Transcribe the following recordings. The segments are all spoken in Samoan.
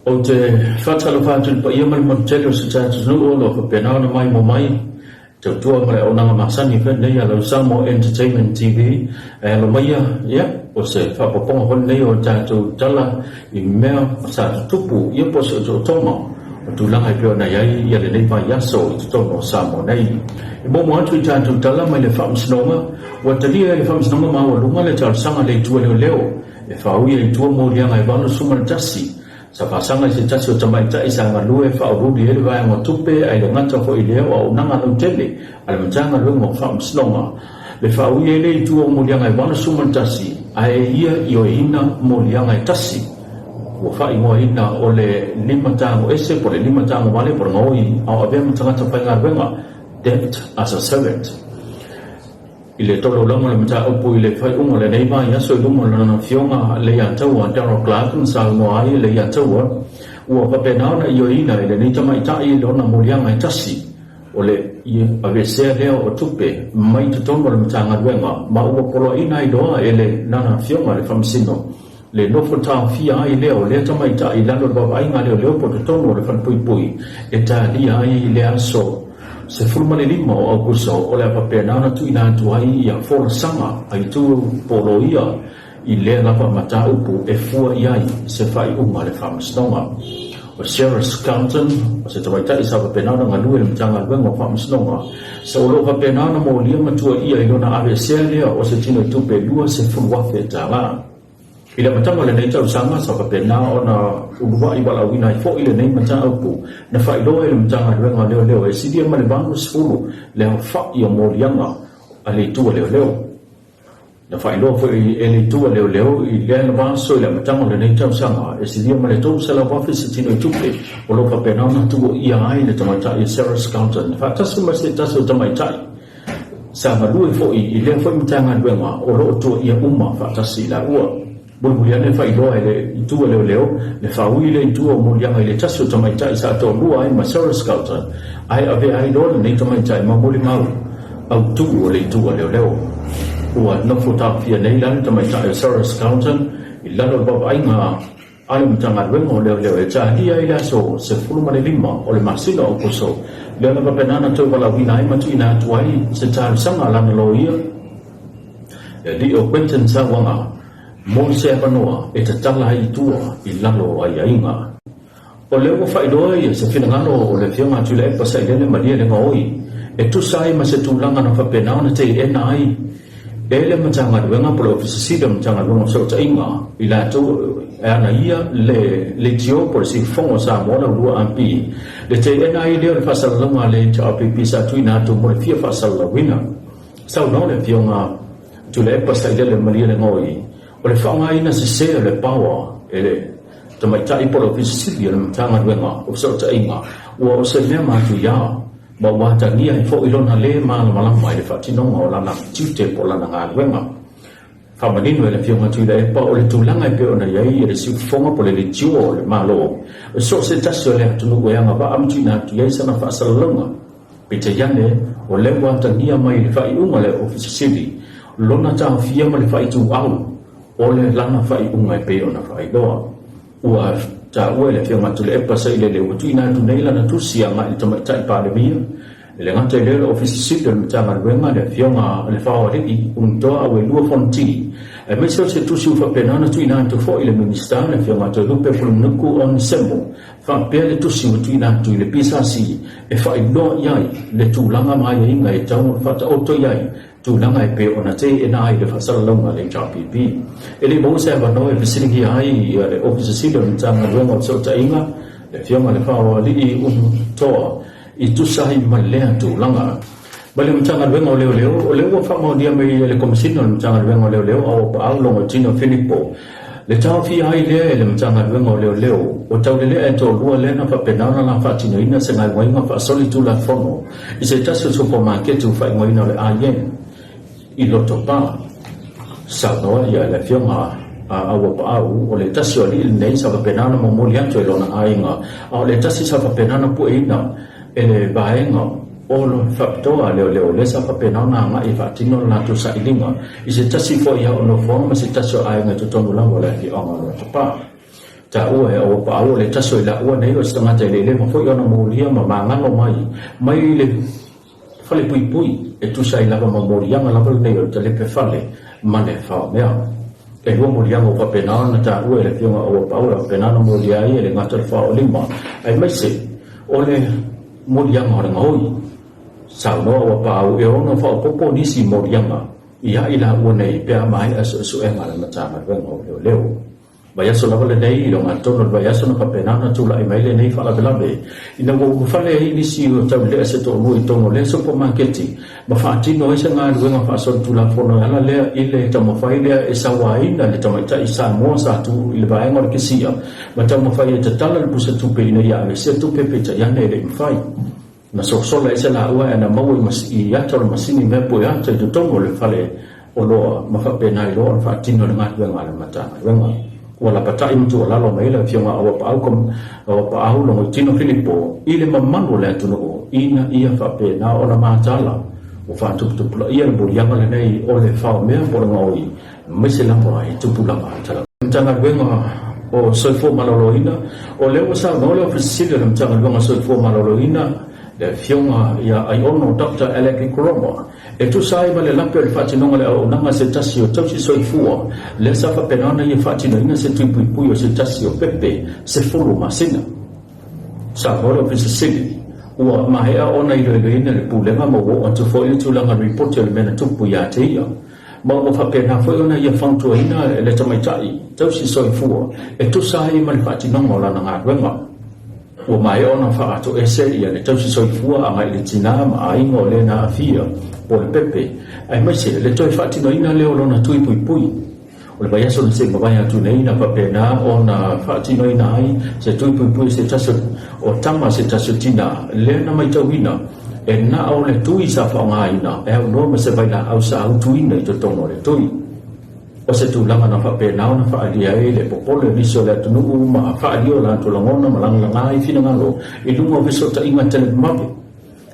Ou te faatalofa atu i le paia ma le malu tele o si tatou atunuu o lo o faapena ona maimoa mai, tautua ma le auaunaga masani foi lenei a lau Samoa Entertainment TV. Ae alo maia, ia, o se faaopoopoga foi lenei o tatou tala i mea sa tutupu, ia po o se otootoga o tulaga e pei ona i ai ia lenei vaiaso i totonu o Samoa nei. E muamua atu i tatou tala mai le Faamasinoga, ua talia e le Faamasinoga Maualuga le talosaga a le Itu a Leoleo e faaui ai i tua moliaga e 81 Sa faasaga i se tasi o tamaitai sa galue faauluulu i ai le vaega o tupe ae le gata foi i lea o auaunaga lautele a le Matagaluega o Faamasinoga. Le faaui ai lea i tua o moliaga e 81 ae ia ioeina moliaga e tasi ua faaigoaina o le lima tago ese po o le lima tago vale po o le gaoi a o avea ma tagata faigaluega, debt as a servant. I le tolaulauga o le mataupu i le faaiuga o lenei vaiaso i luma o lana afioga Leiataua Darrell Clarke na saunoa ai Leiataua ua faapena ona ioeina e lenei tamaitai lona moliaga e tasi o le aveesea lea o tupe mai totonu o le Matagaluega ma ua poloaiina ai loa e lana afioga le Faamasino le nofo taofia ai lea o lea tamaitai i lalo o le vaavaaiga a leoleo po o totonu o le falepuipui e talia ai le aso 15 o Aokuso o le a faapena ona tuuina atu ai ia folasaga a itu po o loia i lea lava mataupu e fua i ai se faaiuga a le Faamasinoga. O Sarah Skelton, o se tamaitai sa faapena ona galue i le Matagaluega o Faamasinoga, sa o lo o faapena ona molia ma tuuaia i lona aveesea lea o se tino tupe $20,000. I le amataga o lenei tausaga, sa faapena ona uluai valaauina ai foi lenei mataupu na faailoa e le Matagaluega o Leoleo e silia ma le 80 le aofai o moliaga a le Itu a Leoleo. Na faailoa foi e le Itu a Leoleo i lea lava aso i le amataga o lenei tausaga e silia ma le 300,000 se tino i tupe o lo o faapena ona tuuaia ai le tamaitai Sarah Skelton faatasi ma se tasi o tamaitai sa galue foi i lea foi Matagaluega o lo o tuuaia uma faatasi i laua. Mulimuli ane faailoa e le Itu a Leoleo le faaui i le itu o moliaga i le tasi o tamaitai sa toalua ai ma Sarah Skelton ae avea ai loa lenei tamaitai ma molimau autu o le Itu a Leoleo. Ua nofo taofia nei la le tamaitai o Sarah Skelton i lalo o le vaavaaiga a le Matagaluega o Leoleo e talia ai le aso 15 o le masina o Aokuso lea na faapena ona toe valaauina ai ma tuuina atu ai se talosaga a lana loia le alii o Quentin Sauaga mo se avanoa e tatala ai i tua i lalo o aiaiga. O lea ua faailoa ia se finagalo o le Afioga a Tuilaepa Sailele Malie Legaoi e tusa ai ma se tulaga na faapena ona teena ai e le Matagaluega po o le Ofisa Sili o le Matagaluega o Fesootaiga i latou e ana ia le leitio po o le Siufofoga o Samoa Laulua AP le teena ai lea o le faasalalauga a le HRPP sa tuuina atu mo le fia faasalalauina. Saunoa le Afioga Tuilaepa Sailele Malie Legaoi o le faaaogaina sese o le power e le Tamaitai po o le Ofisa Sili o le Matagaluega o Fesootaiga ua o se mea matuia ma ua atagia ai foi lona lē malamalama i le faatinoga o lana tiute po o lana galuega. Faamanino e le Afioga Tuilaepa o le tulaga e pei ona i ai le siufofoga po o le leitio o le Malo o so o se tasi o le atunuu e agavaa ma tuuina atu i ai sana faasalalauga. Peitai ane, o lea ua atagia mai i le faaiuga a le Ofisa Sili lona taofia ma le faaituau o le lana faaiuga e pei ona faailoa. Ua taua e le Afioga Tuilaepa Sailele ua tuuina atu nei lana tusi agai i le Tamaitai Palemia, e le gata i lea o le Ofisa Sili o le Matagaluega, le Afioga Lefaoalii Unitoa Auelua Fonoti, aemaise o se tusi ua faapena ona tuuina atu foi i le Minisita, le Afioga Toelupe Pulumanuku Onesemo, faapea le tusi ua tuuina atu i le PSC e faailoa i ai le tulaga ma aiaiga e tatau ona faataoto i ai tulaga e pei ona teena ai le faasalalauga a le HRPP. E le i maua se avanoa e fesiligia ai le Ofisa Sili o le Matagaluega o Fesootaiga, le Afioga i le Faaoalii Umutoa, i tusa ai ma lea tulaga. Mai le Matagaluega o Leoleo, o lea ua faamaonia mai e le Komesina o le Matagaluega o Leoleo a ua paau Logotino Filipo le taofia ai lea e le Matagaluega o Leoleo o Taulelea e toalua lea na faapena ona la faatinoina se galuega faasolitulafono i se tasi o supamaketi ua faaigoaina o le IN i Lotopa. Saunoa ia le Afioga a Auapaau, o le tasi o alii lenei sa faapena ona momoli atu e lona aiga, a o le tasi sa faapena ona pueina e le vaega o le faapitoa a leoleo lea sa faapena ona agai e faatino le latou sailiga i se tasi foi ao nofoaga ma se tasi o aiga i totonu lava o le afioaga o Lotopa. Taua e Auapaau o le tasi o i laua nei o se tagata e lelema foi ona molia ma magalo mai mai le fale puipui e tusa ai lava ma moliaga lava lenei o le talepe fale ma le faomea. E lua moliaga ua faapena ona taua e le Afioga Auapaau e faapena ona molia ai e le gata o le faolima aemaise o le moliaga o le gaoi. Saunoa Auapaau e ono faaopoopo nisi moliaga ia i laua nei pe a maea suesuega a le Matagaluega o Leoleo. Vaiaso lava lenei, i logatonu o le vaiaso na faapena ona tulai mai lenei faalavelave ina ua ulufale ai nisi o taulelea se toalua i totonu o lea supamaketi ma faatino ai se galuega faasolitulafono e ala lea i le taumafai lea e sauaina le tamaitai Samoa sa tu i le vaega o le kesia ma taumafai e tatala le pusa tupe ina ia aveesea tupe peitai ane e le i mafai. Na sosola ai se laua ae na maua i ata o le masini mea pue ata i totonu o le fale oloa ma faapena ai loa ona faatino le galuega a le Matagaluega. Ua lapatai ma tuualalo mai le Afioga Auapaau Auapaau Logoitino Filipo i le mamalu o le atunuu ina ia faapena ona mataala ua faatuputupulaia le moliaga lenei o le faomea po o le gaoi aemaise lava i tupulaga tala. Matagaluega o Soifua Maloloina, o lea ua saunoa le Ofisa Sili o le Matagaluega o Soifua Maloloina, le Afioga ia Aiono Doctor Alec Koroma, e tusa ai ma le lape o le faatinoga o le auaunaga a se tasi o tausi soifua, lea sa faapena ona ia faatinoina se tui puipui o se tasi o pepe 10 masina. Saunoa le Ofisa Sili, ua maea ona iloiloina le Pulega ma ua oo atu foi le tulaga ripoti o le mea na tupu ia te ia. Ma ua faapena foi ona ia fautuaina le tamaitai tausi soifua e tusa ai ma le faatinoga o lana galuega. Ua maea ona faatoese ia le tausi soifua agai i le tina ma aiga o le na aafia po o le pepe, aemaise le toe faatinoina lea o lona tui puipui. O le vaiaso na se i mavae atu nei na faapena ona faatinoina ai se tui puipui se tasi o tama se tasi o tina lea na maitauina e na o le tui sa faaaogaina e aunoa ma se vailaau sa utuina i totonu o le tui. O se tulaga na faapena ona faaalia ai le popole o nisi o le atunuu ma faaalia o latou lagona ma lagalaga ai finagalo i luga o fesootaiga televavave.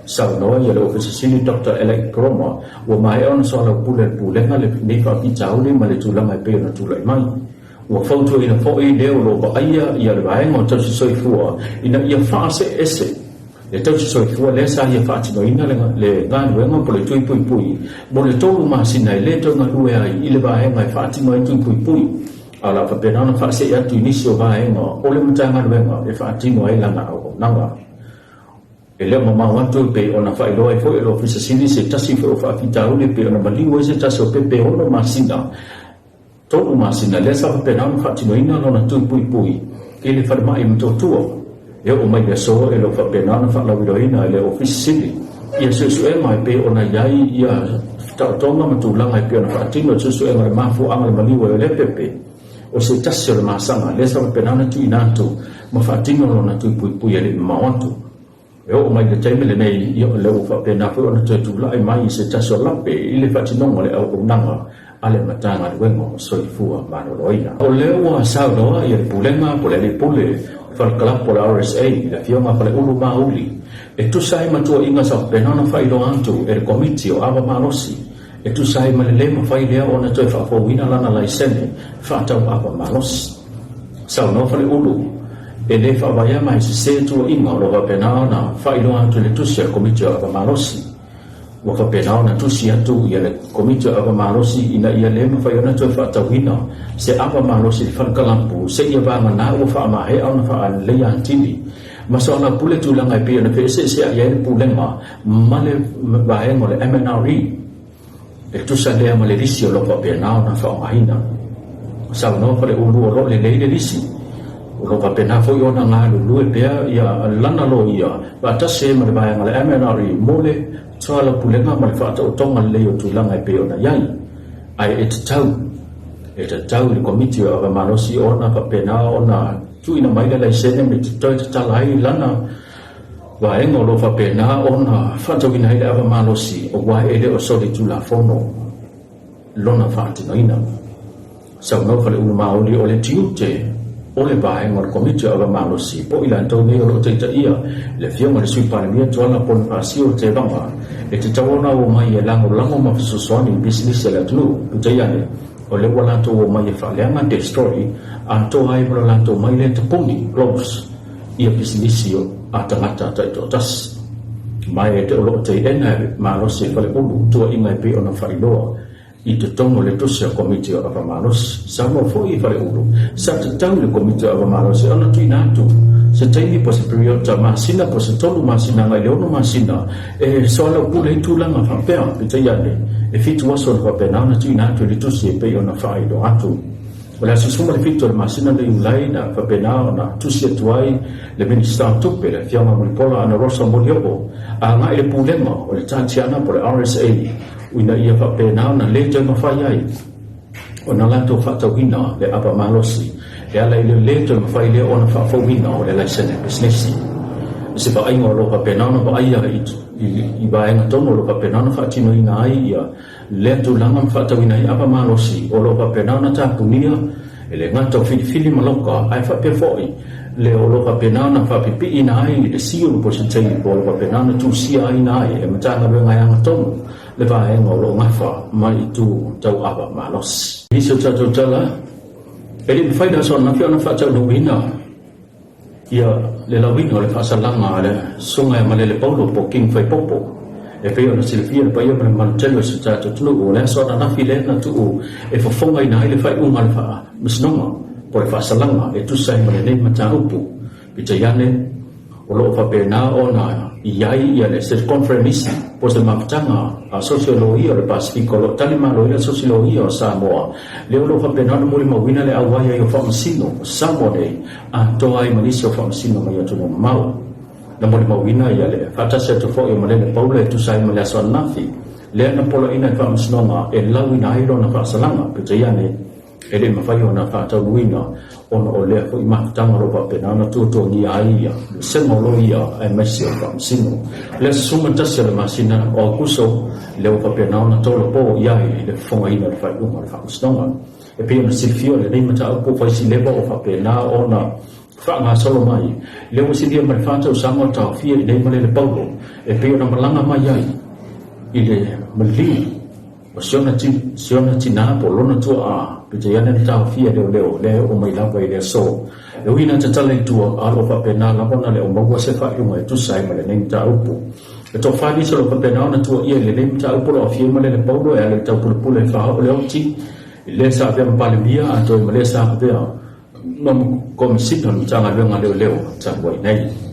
Saunoa ia le Ofisa Sili Doctor Alec Koroma ua maea ona soalaupule e le Pulega lenei faafitauli ma le tulaga e pei ona tulai mai. Ua fautuaina foi le o lo o vaaia ia le vaega o tausi soifua ina ia faasee ese le tausi soifua lea sa ia faatinoina le galuega po o le tui puipui mo le tolu masina e le toe galue ai i le vaega e faatino ai tui puipui a o le a faapena ona faasee atu i nisi o vaega o le Matagaluega e faatino ai lana auaunaga. E le o mamao atu e pei ona faailoa ai foi e le Ofisa Sili se tasi foi o faafitauli e pei ona maliu ai se tasi o pepe e ono masina, tolu masina, lea sa faapena ona faatinoina lona tui puipui i le falemai i Motootua. E oo mai le aso e le o faapena ona faalauiloaina e le Ofisa Sili ia suesuega e pei ona i ai ia taotoga ma tulaga e pei ona faatino i le suesuega o le mafuaaga o le maliu ai o lea pepe. O se tasi o le masaga lea sa faapena ona tuuina atu ma faatino lona tui puipui e le i mamao atu. E oo mai i le taimi lenei, ia o lea ua faapena foi ona toe tulai mai se tasi o lape i le faatinoga o le auaunaga a le Matagaluega o Soifua Maloloina. O lea ua saunoa ia le Pulega po o le Alii Pule o Fale Kalapu o le RSA, le Afioga Faleulu Mauli, e tusa ai ma tuuaiga sa faapena ona faailoa atu e le Komiti o Ava Malosi E tusa ai ma le lē mafai lea ona toe faafouina lana laisene faatau ava malosi. Saunoa Faleulu, e lē faavaea ma e sesē tuuaiga o lo o faapena ona faailoa atu i le tusi a le Komiti o Ava Malosi. Ua faapena ona tusi atu ia le Komiti o Ava Malosi ina ia lē mafai ona toe faatauina se ava malosi i le fale kalapu seia vagana ua faamahea ona faaleleia atili ma soalaupule tulaga e pei ona feeseeseai ai le Pulega ma le vaega o le MNRE, e tusa lea ma le lisi o lo o faapena ona faaaogaina. Saunoa Faleulu o lo o lelei le lisi, o lo o faapena foi ona galulue pea ia lana loia faatasi ai ma le vaega o le MNRE mo le soalaupulega ma le faataotoga lelei o tulaga e pei ona i ai. Ae e tatau, e tatau i le Komiti o Ava Malosi ona faapena ona tuuina mai le laisene me toe tatala ai lana Vaega o lo o faapena ona faatauina ai le ava malosi aua e le o solitulafono lona faatinoina. Saunoa Faleulu Maoli o le tiute o le vaega o le Komiti o Ava Malosi po o i latou nei o lo o taitaia le Afioga i le Sui Palemia Tuala Ponifasio Tevaga e tatau ona omai e lagolago ma fesoasoani i pisinisi a le atunuu. Peitai ane, O lea ua latou omai e faaleaga, destroy, atoa ai ma lo latou mai lea tapuni, close, ia pisinisi a tagata taitoatasi. Ma e te o lo o teena e le malosi e Faleulu tuuaiga e pei ona faailoa i totonu o le tusi a Komiti o Ava Malosi. Saunoa foi i Faleulu, sa tatau i le Komiti o Ava Malosi ona tuuina atu se taimi po o se periota masina po o se 3 masina agai i le 6 masina e soalaupule ai tulaga faapea, peitai ane, e 7 aso na faapena ona tuuina atu i le tusi e pei ona faailoa atu. O le aso 17 o le masina o Iulai na faapena ona tusi atu ai le Minisita o Tupe, le Afioga Mulipola Anarosa Molioo, agai i le Pulega o le Tatiana po o le RSA ina ia faapena ona le toe mafai ai ona latou faatauina le ava malosi e ala i le le toe mafai lea ona faafouina o le laisene pisinisi. I se vaaiga o lo o faapena ona vaaia i vaega tonu o lo o faapena ona faatinoina ai ia lea tulaga ma faatauina ai ava malosi o lo o faapena ona tapunia e le gata o filifili ma loka ae faapea foi le o lo o faapena ona faapipiina ai le seal po o se tape o lo o faapena ona tusia aina ai e Matagaluega e agatonu le vaega o lo o gafa mai i itu tau ava malosi. I nisi o tatou tala, e le i mafai le aso ananafi ona faataunuuina ia le lauina o le faasalaga a le Susuga ia Malele Paulo po o King Faipopo e pei ona silafia le paia ma le mamalu tele o si o tatou atunuu. O le aso ananafi lea na tuu e fofogaina ai le faaiuga a le Faamasinoga po o le faasalaga e tusa ai ma lenei mataupu. Peitai ane, o lo o faapena ona i ai ia le se conferenisi po o se mafutaga a asosi o loia o le Pasefika o lo o tali malo ai le asosi loia o Samoa, lea o lo o faapena ona molimauina le auai ai o faamasino o Samoa nei atoa ai ma nisi o faamasino mai atunuu mamao. Na molimauina ia le faatasi atu foi o Malele Paula e tusa ai ma le aso ananafi, lea na poloaiina e le faamasinoga e lauina ai lona faasalaga, peitai ane, E le mafai ona faataunuuina ona o lea foi mafutaga o lo o faapena ona tuatuagia ai ia le sema o loia aemaise o faamasino. O le aso 11 o le masina o Aokuso lea ua faapena ona tolopo i ai le fofogaina o le faaiuga o le faamasinoga. E pei ona silafia o lenei mataupu faisilepa ua faapena ona faagasolo mai lea ua silia ma le 4 tausaga o taofia i nei malele paulo e pei ona malaga mai ai i le maliu O si ona tinā po o lona tuaʻā, peitai ane na taofia e leoleo, lea e oo mai lava i le aso. E ui ina tatala i tua, a o lo o faapena lava ona le o maua se faaiuga e tusa ai ma lenei mataupu. E toafa nisi o lo o faapena ona tuuaia i lenei mataupu o lo o aofia ai ma Lele Paulo e ala i le taupulepule e faaoo le oti i lea sa avea ma Palemia atoa ai ma lea sa avea ma Komesina o le Matagaluega a Leoleo talu ai nei.